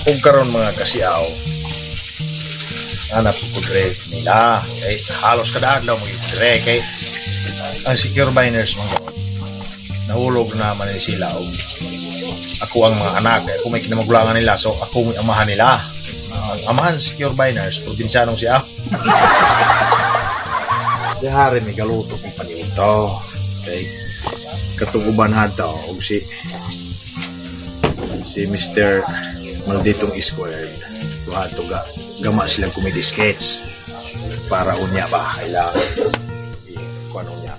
Ug karon, mga kasiaw, hanap ko dire nila kay halos kada adlaw mo dire kay ang Secure Biners mga nahulog na man ni sila og ako ang mga anak kay ako may kinamagulangan nila, so ako may amahan nila. Ang amahan Secure Biners, probinsyanong siya. Dihari may galuto kong paniudto kay katong uban hadto og si Mr. Malditong Squared duha to ga gama silang comedy sketch para unya ba ilang kuan unya,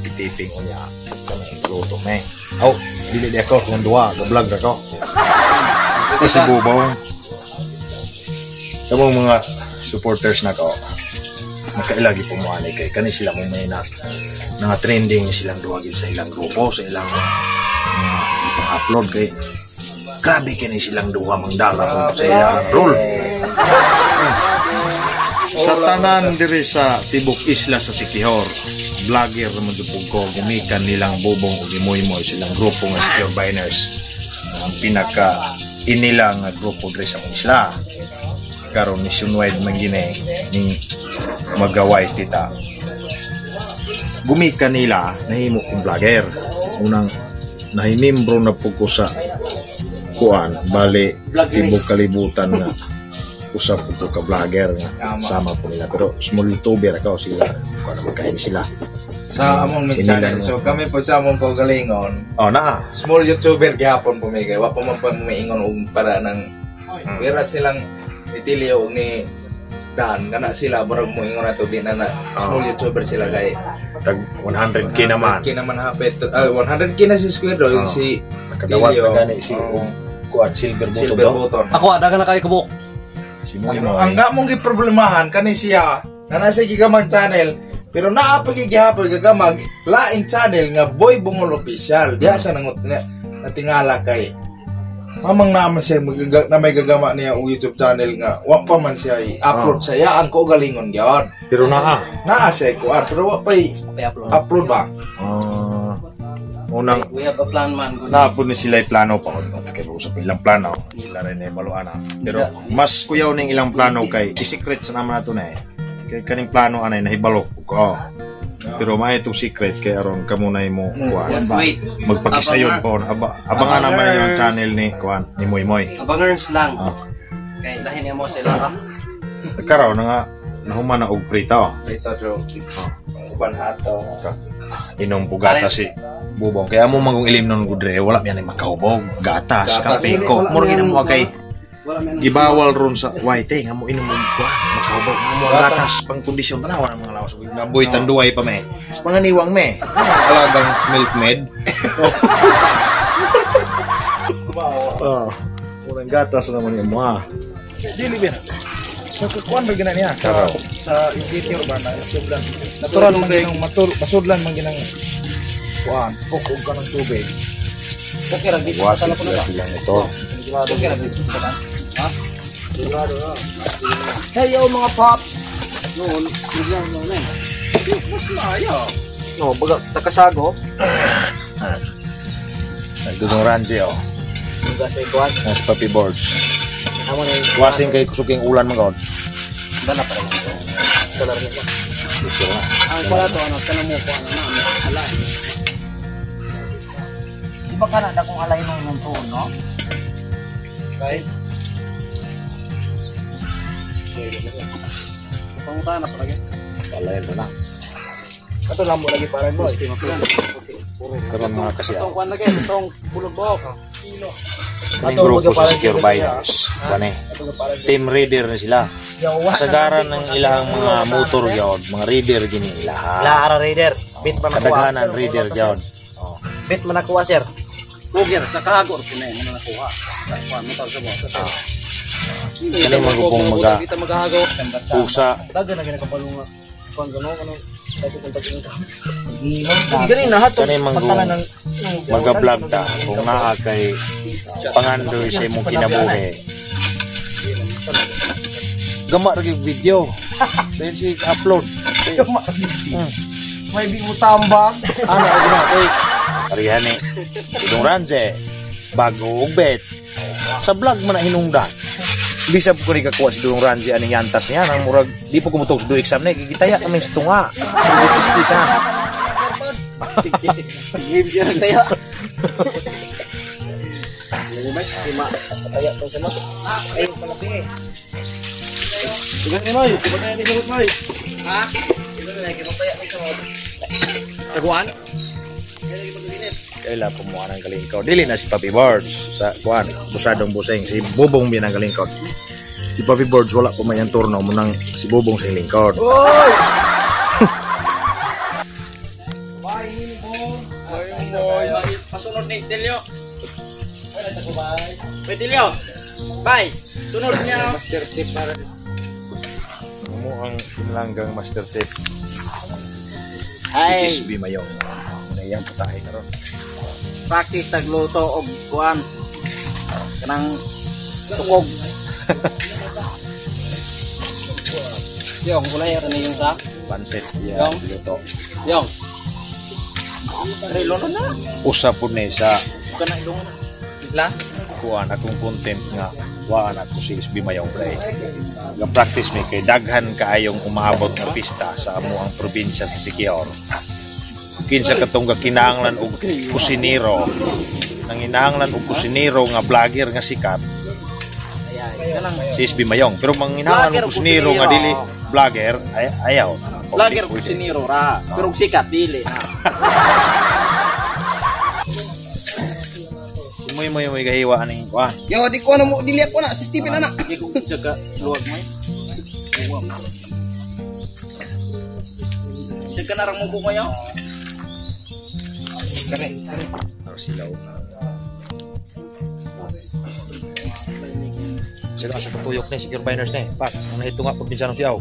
itiping unya kami luto me. Oh, dili di ako kung duha ga vlog ako kasi bubong kamong mga supporters na ko nakailagi po mo ani kay kani sila mong may na nga trending silang duha gid sa ilang grupo, sa ilang mga ipang-upload kay grabe kini silang duha mangdala kung sa ilang role sa tanan diri sa tibok isla sa Siquijor. Vlogger naman jud pud ko gumikan nilang Bubong ug Imoymoy, silang grupo nga Secure Biners, ang pinaka inila nga grupo diri sa among isla. Karon nationwide man gini ning magaway tita gumikan nila, nahimo kong vlogger unang nahimimbro na pud ko sa kuan bali tibok kalibutan nga usap ko ka vlogger nga sama po nila, pero small YouTuber ako sila kuan naman kain sila Sa among main Inala channel. mo. So kami po sa among kaugalingon, oh naa small YouTuber gihapon po mi kay wa pa man pa muingon og para nang wera silang itilio og ni Dan kana sila murag muingon ato di na na small YouTuber sila kay tag 100K naman. 100K naman hapit. Ah, 100K na si Square do yung Oh. si Nakadawat Tilio. na gani si Oo. kuan silver button silver do button. Ako, dagan na kayo kabuk. Si Moy Moy. Ang gamong giproblemahan kani siya na nasa gigamang channel pero naa pa gihapon gagamag laing channel nga Boy Bungol Official diha siya nangut na, natingala kay mamang naman siya na may gagama niya og YouTube channel nga wa pa man siya i-upload sa iya ang kaugalingon gyud. Pero naa Naa siya kuan pero wa pa Okay, upload. Upload ba. Ah, unang We have a plan man. Good. Naapod ni sila plano pa kay usap ilang plano sila rin ay baluan na pero mas kuyaw ning ilang plano kay i-secret sa naman nato na eh kay kaning plano anay nahibalo ko, pero may itong secret kay aron kamo na mo kuan Just wait. magpakisayon po abangan naman ninyo ang channel ni kuan ni Moy Moy. Abangers lang. Ah. Kay lahin niya mo sila ka. Karon na nga nahuman na og prito. Ito jo ang uban hato. Inom bugata si Bubong kaya mo mangong ilim nun gudre wala mi ani makahubog gatas, Gatas. kape ko mura gina mo kay Wala man. Gibawal ron sa white nga mo inom og kuan makahubog nga mo ang gatas pang kondisyon tanawa ng mga lawas nga boy tanduay pa me mga niwang me alagang milkmaid. Oh, murang gatas naman yung mga Dili ba sa kuan ba gina niya sa Karaw. Sa interior ba na sudlan natural man ginang matur masudlan man ginang kuan og kanang tubig. Okay ra gid Wasi sa talako sila na. silang ito. Okay ra gid sa tanan. Ha? Hey yo mga pops. Noon, bigla mo na. Mas maayo. No, baga takasago. Nagdudong Ranji oh. Gas may kuan. Nas puppy boards. Amo na yung Wasing kay kusuking ulan mga god. Dala pa rin. Dala rin ito. Dito na. Ang pala to ano, kanang mo kuan na alay. Di ba kana dakong alay nung tuon, no? Kay Pangutan na palagi. Alay na. Ato lang mo lagi para mo. Karon mga kasi Itong kuan lagi, itong bulog. Kaning grupo sa Secure Biners. Kani. Team reader na sila. Kasagaran ng ilang mga motor gyud, mga reader gini ilaha. Lahara Raider. Bit man nakuha. Kadaghanan reader gyud. Oh. Bit man nakuha, sir. Bugir sa kahago ko na yun, nakuha. Kuan mo tawag sa mo. Kani mga grupong maga Kita magahago. pusa. Daga na ginakapalo nga. Kuan gano kano. Daga kung tag ka. Kani Gani na hato. manggong maga-vlog ta kung naa kay pangandoy sa imong kinabuhi. Gama ra gyud video. Dahil si upload. May big tambag. Ano ay gina kay Arihan ni Idong Ranze bago og bet sa vlog man na hinungdan. Bisa po ko ni kakuha si Dulong Ranji aning yantas niya nang murag di po kumutog sa exam na gitaya kami sa tunga. Kiskisa. Game siya nagtaya. Pataya to sa mga. Ay, palabi eh. Tugas ni Moy, pataya ni sa Moy. Ha? Taguan? Kaila kumuha ng kalingkod. Dili na si Papi Birds sa kuan, busadong buseng si Bobong bin ang kalingkod. Si Papi Birds wala pa may ang turno mo nang si Bobong sa lingkod. Oy, pasunod ni Delio. Bye, Delio. Bye. Sunod niya. Master Chief para. Mo ang pinlanggang Master Chief si Ay, SB Mayong. Muna iyang putahe karon. Practice tagluto og kuan. Kanang tukog. Yong, kulay ra ni yung sa. Pansit iya Yong. luto. Yong. Relo na. Usa pud ni sa Kana idong na. Isla? Kuan akong content nga waan ako si SB Mayong kay ga-practice mi kay daghan kaayong umaabot nga pista sa amuang probinsya sa Siquijor. Kinsa katong gakinahanglan og kusinero, nanginahanglan og kusinero nga vlogger nga sikat Kanang si SB Mayong, pero manginahanglan Vlogger og kusinero nga dili vlogger ay ayaw. Vlogger kusinero ra, pero og sikat dili na. Moy moy moy gahiwa aning kuan. Yo, di ko na mo, dili ako na, si Stephen na. Di ko sa ka luwag mo. Isa ka na rang mo kayo? Para silaw. Sila sa katuyok ni Secure Biners ni. Pak, ang nahito nga pagpinsan ng siyaw.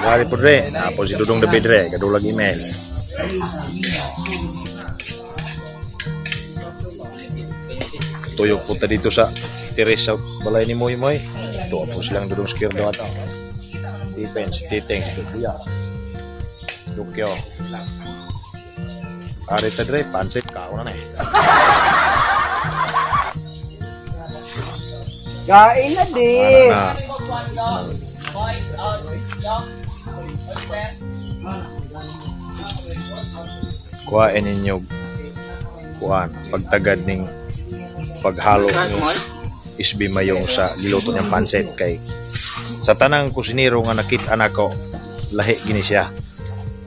Gari po dre. Napo si Dudong David dre, kadulag email. Tuyok punta dito sa Teresa balay ni Moy Moy. Ito po silang Dudong Secure daw ato. Defense, Titeng, si Kuya. Dukyo. Ari ta dre, pansit kao na eh. Kain na din. Na. Kuhain ninyo kuan pagtagad ning paghalo ng SB Mayong sa giluto niyang pansit kay sa tanang kusinero nga nakita nako lahi gini siya.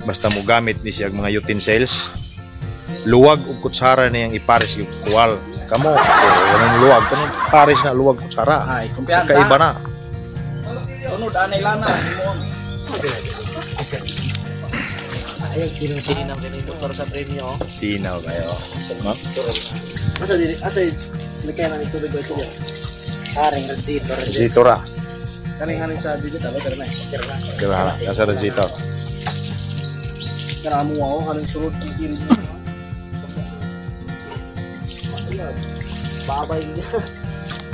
Basta mo gamit ni siya og mga utensils, luwag og kutsara niyang ipares yung kuwal. Kamo, walang luwag kanang pares na luwag kutsara. Ay, kumpiyansa. Kaiba na. Sunod anay lana mo. Ayaw, kinong sininaw din yung motor sa premyo. Sinaw kayo. No? Asa dili asa lagay na ni tubig ba ito? Haring Radzito. Zito ra. Kaning haning sa digital tara na. Tara na. Kira nasa Zito. Kana mo ako haning sulod ang kiri. Babay niya.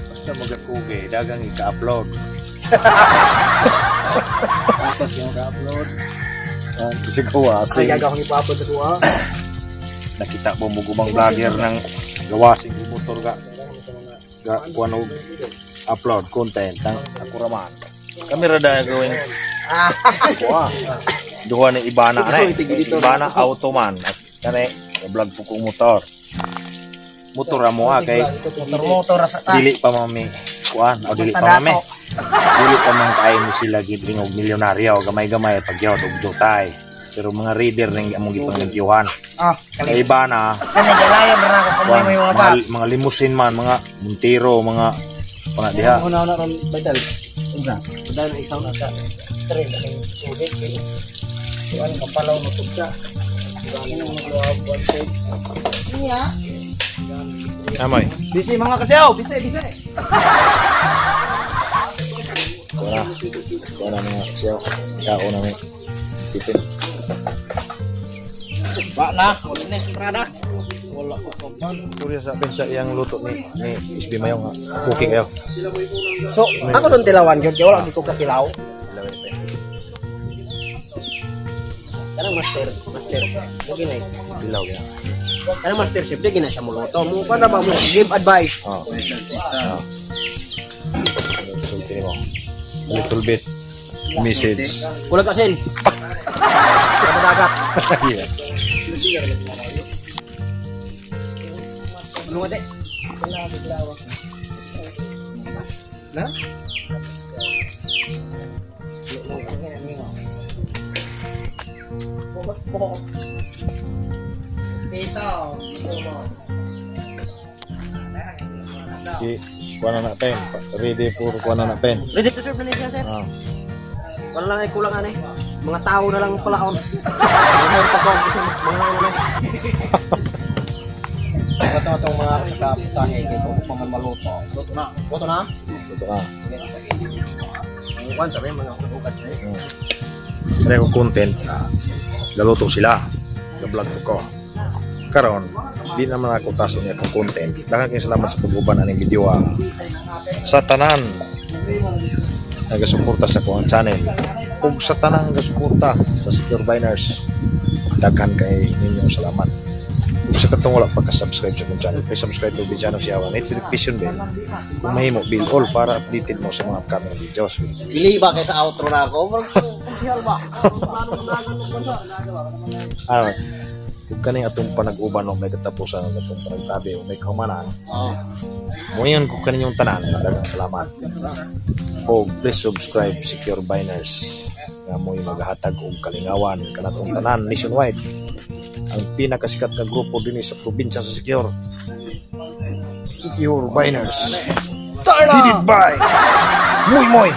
Basta magakugi, dagang ika-upload. Tapos yung ka-upload. Kasi gawasing. Ay, gagawin ipa-upload sa kuha. Nakita mo mo gumang vlogger ng gawasing motor ga ga kuan og upload content ang ako raman. Kami ra dahil gawin. Kuha. Duha ni Ibana na eh. Ibana auto man. At kani vlog po kong motor. Motor ra mo ha kay Motor-motor sa ta. dili pa mami kuan o dili pa mami. Dili pa man kay ni sila gid og milyonaryo gamay-gamay pag yod og jutay. Pero mga reader ning among gipanglimpyuhan. Ah, Kay Ibana kani galaya ba ako kung kuan, may mga ba. mga limousine man, mga Montero, mga pana diha. Una una ron vital. Unsa? Dahil isaw na siya. Tre kaning tubig. Kuan kapalaw no tugka. Niya. Amoy. Busy mga kasaw, busy, busy. Kuha na. Kuha na mga siya. Siya na may tipin. Ba na, wala na suntrada. Wala ko. Curious sa akin sa iyang luto ni SB Mayong ha. Cooking kayo. So, ako doon tilawan gyud, kay wala gid ko kakilaw. Kanang master, master. Okay na. Dilaw kaya. Kanang Master Chef di gina siya muluto. Mo pa na ba mo give advice. Oh. Oh. Sulti mo. A little bit message. Kulang asin. Sa dagat. Yeah. Ano nga de? Na? Okay, kuha na natin. Ready for kuha na natin. Ready to serve na niya, sir. Ah. Wala lang ay kulang ani. Mga tao na lang palaon. Mga pa ko kasi mga ano lang. Ito itong mga sa putahe kay kung pa man maluto. Luto na. Luto na. Ito na. Ang kuan sabi mga ugat eh. Kaya ko content na laluto sila. Ga-vlog ko. Karon, di naman ako taso niya kung content. Daghang kayong salamat sa pag-uban aning video ah. Sa tanan nagasuporta sa kuang channel ug sa tanang nagasuporta sa Secure Biners, daghan kay ninyo salamat. Ug sa katong wala pagka-subscribe sa akong channel, please subscribe to Bichano Siawan, hit notification bell kung mahimo bill all para updated mo sa mga upcoming videos. Dili ba kay sa outro na ako? Official ba? Plano ko na ganun bansa. Ah, ug kaning atong panag-uban no, may katapusan ang atong panagtabi o may kahumanan. Oh. Moingon ko kaninyong tanan, daghang salamat. Og please subscribe Secure Biners nga mo'y maghatag og kalingawan kanatong tanan nationwide. Ang pinakasikat nga grupo dinhi sa probinsya sa Siquijor. Secure Biners. Headed by Muy Moy.